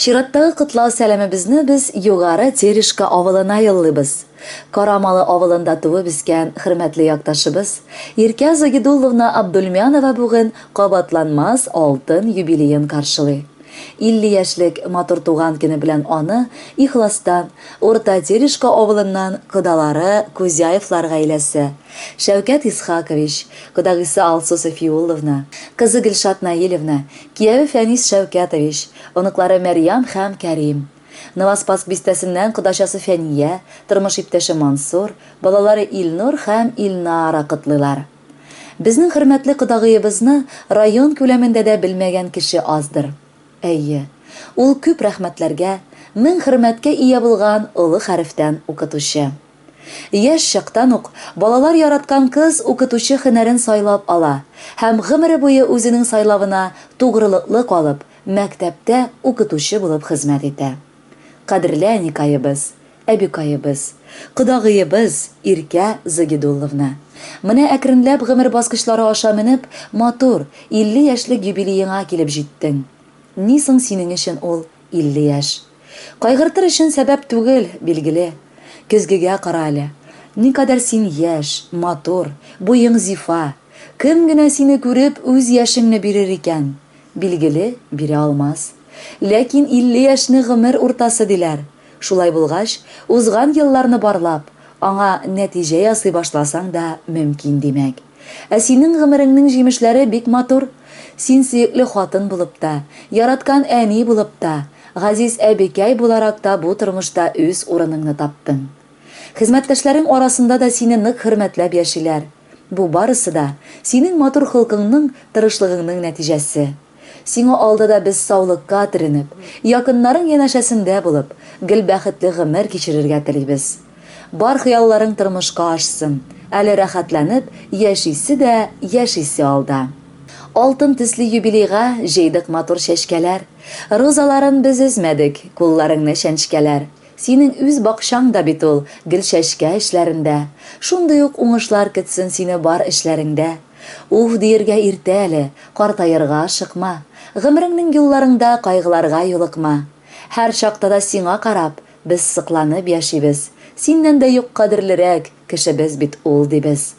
Чираттагы котлау сәламебезне без Югары Терешка авылына юллыйбыз. Карамалы авылында туып үскән хөрмәтле якташыбыз Иркә Загидулловна Абдульмянова бүген кабатланмас алтын юбилеен каршылый. 50 яшьлек матур туган көне белән аны ихластан Урта Терешка авылыннан кодалары Кузяевлар гаиләсе, Шәүкәт Исхакович, кодагыйсы Алсу Сафиулловна, кызы Гөлшат Наилевна, кияве Фәнис Шәүкәтович, оныклары Мәрьям һәм Кәрим. Новоспасск бистәсеннән кодачасы Фәния, тормыш иптәше Мансур, балалары Илнур һәм Илнара котлыйлар. Безнең хөрмәтле кодагыебызны район күләмендә дә белмәгән кеше аздыр. Әйе, ул күп рәхмәтләргә, мең хөрмәткә ия булган олы хәрефтән укытучы. Яшь чактан ук балалар яраткан кыз укытучы һөнәрен сайлап ала һәм гомере буе үзенең сайлавына тугрылыклы калып, мәктәптә укытучы булып хезмәт итә. Кадерле әникаебыз, әбикаебыз, кодагыебыз Иркә Загидулловна! Менә әкренләп гомер баскычлары аша менеп, матур, 50 яшьлек юбилееңа килеп җиттең. Ни соң синең өчен ул 50 яшь? Кайгыртыр өчен сәбәп түгел, билгеле. Көзгегә кара әле. Никадәр син яшь, матур, буең зифа. Кем генә сине күреп, үз яшеңне бирер икән? Билгеле, бирә алмас. Ләкин 50 яшьне гомер уртасы диләр. Шулай булгач, узган елларны барлап, аңа нәтиҗә ясый башласаң да мөмкин, димәк. Ә синең гомереңнең җимешләре бик матур. Син сөекле хатын булып та, яраткан әни булып та, газиз әбекәй буларак та бу тормышта үз урыныңны таптың. Хезмәттәшләрең арасында да сине нык хөрмәтләп яшиләр. Бу барысы да, синең матур холкыңның, тырышлыгыңның нәтиҗәсе. Сиңа алда да без саулыкка төренеп, якыннарың янәшәсендә булып, гел бәхетле гомер кичерергә телибез. Бар хыялларың тормышка ашсын, әле рәхәтләнеп яшисе дә яшисе алда. Алтын төсле юбилейга җыйдык матур чәчкәләр. Розаларын без өзмәдек, кулларыңны чәнчкәләр. Синең үз бакчаң да бит ул, гел чәчкә эчләрендә. Шундый ук уңышлар көтсен сине бар эшләреңдә. Уф диергә иртә әле, картаерга ашыкма. Гомереңнең юлларыңда кайгыларга юлыкма. Һәр чакта да сиңа карап, без сокланып яшибез. Синнән дә юк кадерлерәк кешебез бит ул, дибез.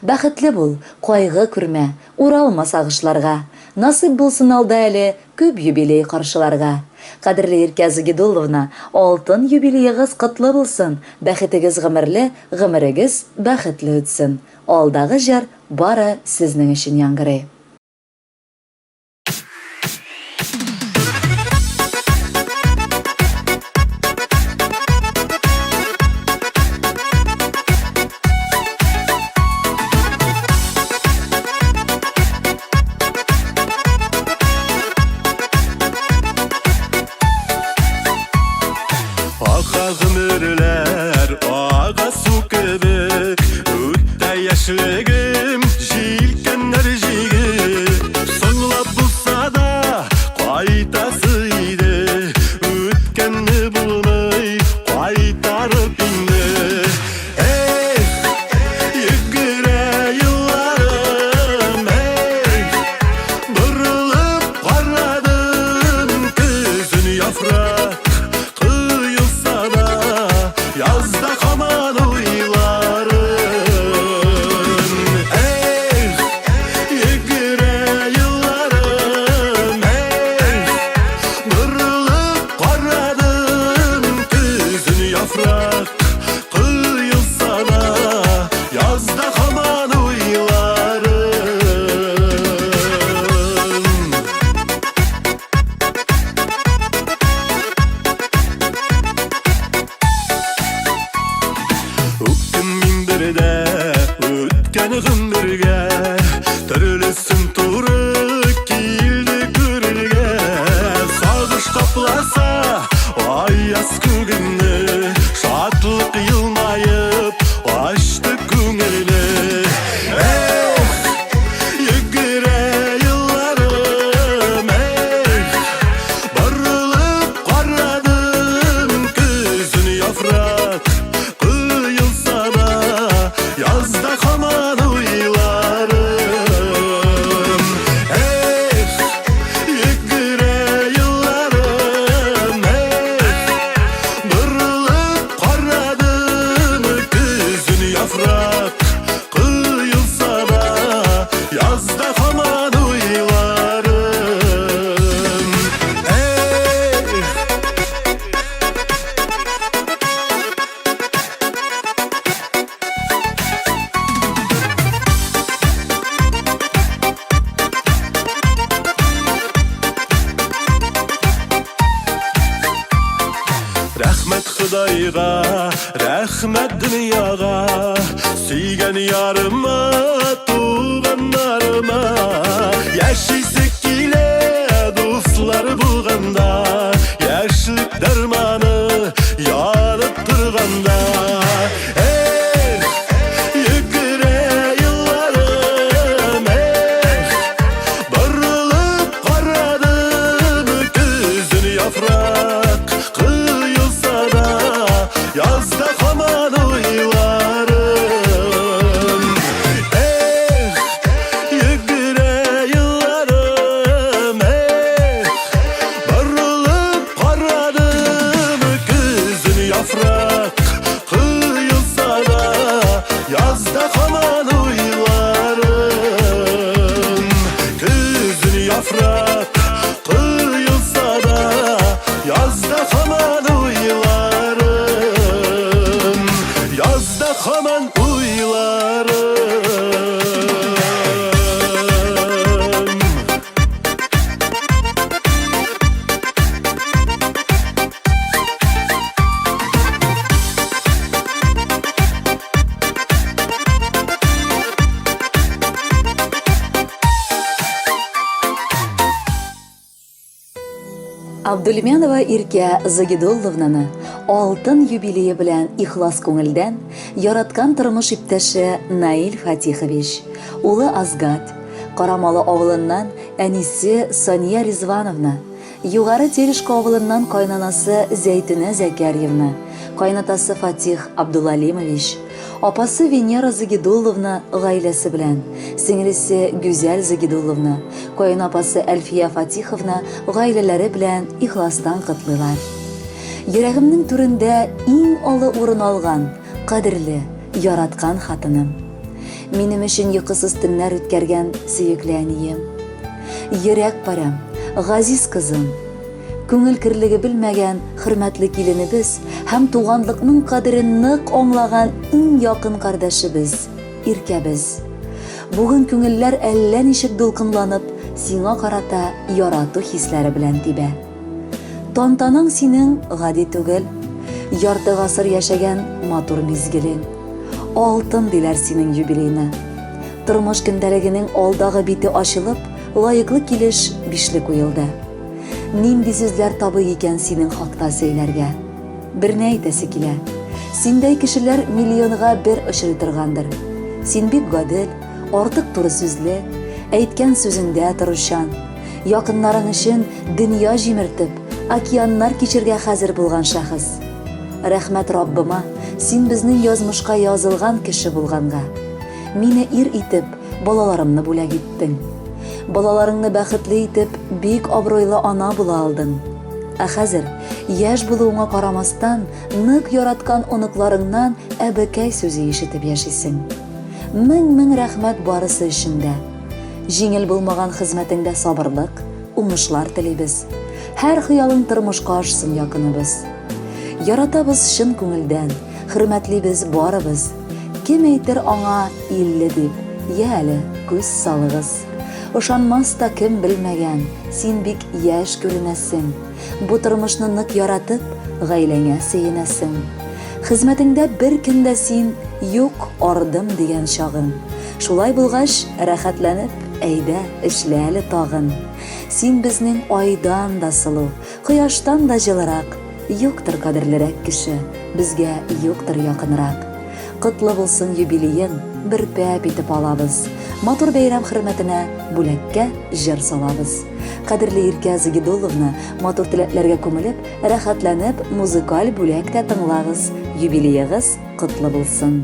Бәхетле бул, кайгы күрмә, уралма сагышларга. Насыйп булсын алда әле күп юбилей каршыларга. Кадерле Иркә Загидулловна, алтын юбилеегыз котлы булсын, бәхетегез гомерле, гомерегез бәхетле үтсен. Алдагы җыр бары сезнең өчен яңгырый. Ага гомерләр, ага су кебек, Үтә яшьлегем, җилкәннәр җигеп. Соңлап булса да, кайтасы иде, Үткәнне булмый, кайтарып инде. Эх, йөгерә елларым, эх, борылып карадым, көзен яфрак коелса да, язда һаман уйларым. Эх, йөгерә елларым, эх, борылып карадым, көзен яфрак коелса да, язда һаман уйларым. Үкенмим бер дә үткән гомергә, Төрлесен туры килде күрергә. Сагыш капласа аяз күгемне, Шатлык елмаеп ачты күңелне. Эх, йөгерә елларым, эх, борылып карадым, көзен яфрак коелса да, язда һаман уйларым. Рәхмәт Ходайга, рәхмәт дөньяга, Сөйгән ярыма, туганнарыма. Яшисе килә дуслар булганда, Яшьлек дәрманы янып торганда. Эх, йөгерә елларым, эх, Борылып карадым көзен яфрак коелса да, Язда һаман уйларым. Эх, йөгерә елларым, эх, Борылып карадым көзен яфрак коелса да, Язда һаман уйларым. Көзен яфрак коелса да, Язда һаман уйларым. Язда һаман уйларым. Абдулмянова Иркә Загидулловнаны алтын юбилее белән ихлас күңелдән яраткан тормыш иптәше Наил Фатихович, улы Азгат, Карамалы авылыннан әнисе Сания Ризвановна, Югары Терешка авылыннан кайнанасы Зәйтүнә Зәкәрьевна, кайнатасы Фатих Абдулалимович, апасы Венера Загидулловна гаиләсе белән, сеңлесе Гүзәл Загидулловна, каенапасы Әлфия Фатиховна гаиләләре белән ихластан котлыйлар. Йөрәгемнең түрендә иң олы урын алган, кадерле, яраткан хатыным. Минем өчен йокысыз төннәр үткәргән сөекле әнием. Йөрәк парәм, газиз кызым. Күңел керлеге белмәгән хөрмәтле киленебез һәм туганлыкның кадерен нык аңлаган иң якын кардәшебез, иркәбез. Бүген күңелләр әллә ничек дулкынланып, сиңа карата ярату хисләре белән тибә. Тантанаң синең гади түгел. Ярты гасыр яшәгән матур мизгелең. Алтын диләр синең юбилейны. Тормыш көндәлегенең алдагы бите ачылып, лаеклы килеш бишле куелды. Нинди сүзләр табыйк икән синең хакта сөйләргә? Берне әйтәсе килә. Синдәй кешеләр миллионга бер очрый торгандыр. Син бик гадел, артык туры сүзле, әйткән сүзеңдә торучан. Якыннарың өчен дөнья җимертеп, океаннар кичергә хәзер булган шәхес. Рәхмәт Раббыма, син безнең язмышка язылган кеше булганга. Мине ир итеп, балаларымны бүләк иттең. Балаларыңны бәхетле итеп, бик абруйлы ана була алдың. Ә хәзер, яшь булуыңа карамастан, нык яраткан оныкларыңнан әбекәй сүзе ишетеп яшисең. Мең-мең рәхмәт барысы өчен дә. Җиңел булмаган хезмәтеңдә сабырлык, уңышлар телибез. Һәр хыялың тормышка ашсын, якыныбыз. Яратабыз чын күңелдән, хөрмәтлибез барыбыз. Кем әйтер аңа 50 дип, я әле, күз салыгыз. Ышанмас та кем белмәгән, син бик яшь күренәсең. Бу тормышны нык яратып, гаиләңә сөенәсең. Хезмәтеңдә бер көн дә син юк, ардым дигән чагың. Шулай булгач, рәхәтләнеп, әйдә, эшлә әле тагын. Син безнең айдан да сылу, кояштан да җылырак, юктыр кадерлерәк кеше, безгә юктыр якынрак. Котлы булсын юбилеең, бер пәп итеп алабыз. Матур бәйрәм хөрмәтенә бүләккә җыр салабыз. Кадерле Иркә Загидулловна, матур теләкләргә күмелеп, рәхәтләнеп музыкаль бүләк тә тыңлагыз, юбилеегыз котлы булсын!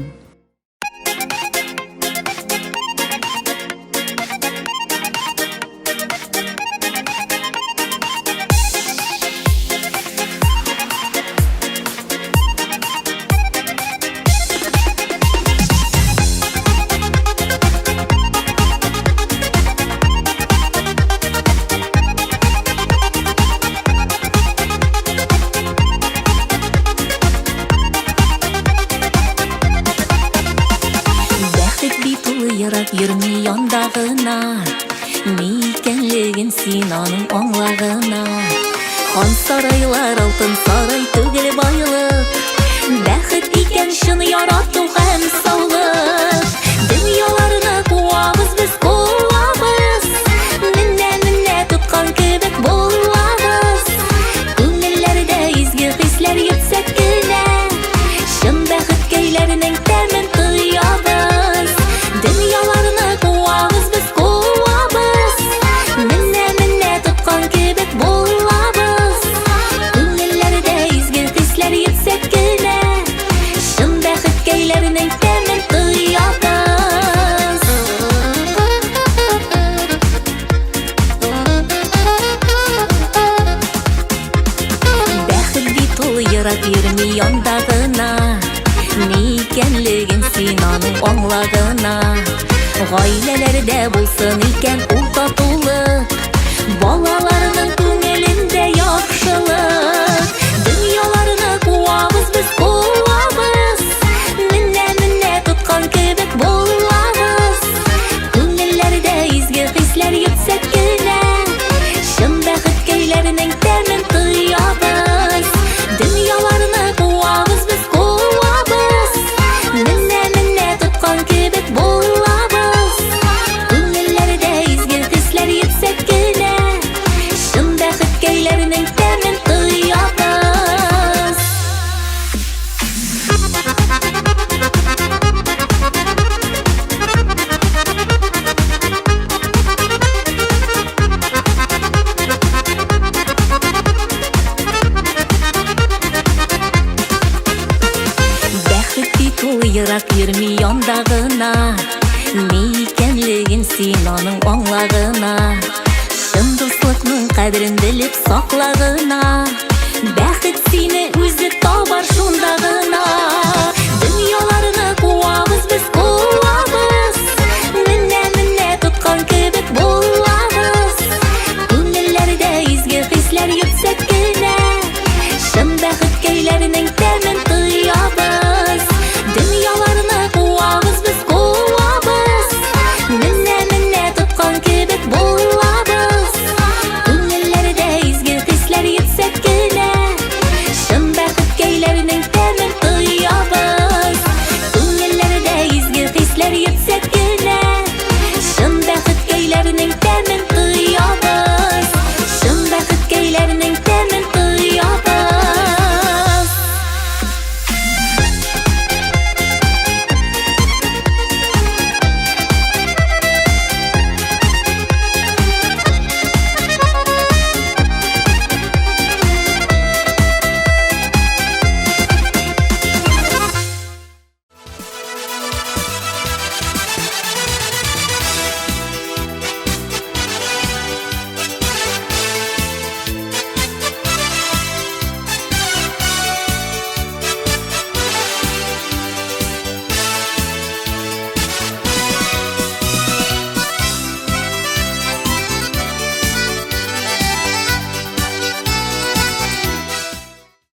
Бәхет бит ул ерак йөрми янда гына. Ни икәнлеген син аның аңла гына. Хан сарайлар, алтын сарай түгел байлык. Бәхет икән чын ярату һәм саулык. Дөньяларны куабыз без, куабыз. Менә-менә тоткан кебек булабыз. Күңелләрдә изге хисләр йөртсәк кенә, чын бәхеткәйләрнең тәмен тоябыз. Дөньяларны куабыз без, куабыз. Менә-менә тоткан кебек булабыз. Күңелләрдә изге хисләр йөртсәк кенә, чын бәхеткәйләрнең тәмен тоябыз. Бәхет бит ул ерак йөрми, янда гына. Ни икәнлеген син аның аңла гына. Гаиләләрдә булсын икән ул татулык, балаларның күңелендә яхшылык. Дөньяларны куабыз без, куабыз. Менә-менә тоткан кебек булабыз. Күңелләрдә изге хисләр йөртсәк кенә, чын бәхеткәйләрнең тәмен тоябыз. Дөньяларны куабыз без, куабыз. Менә-менә тоткан кебек булабыз. Күңелләрдә изге хисләр йөртсәк кенә, чын бәхеткәйләрнең тәмен тоябыз. Бәхет бит ул ерак йөрми, янда гына. Ни икәнлеген син аның аңла гына. Чын дуслыкның кадерен белеп сакла гына. Бәхет сине үзе табар.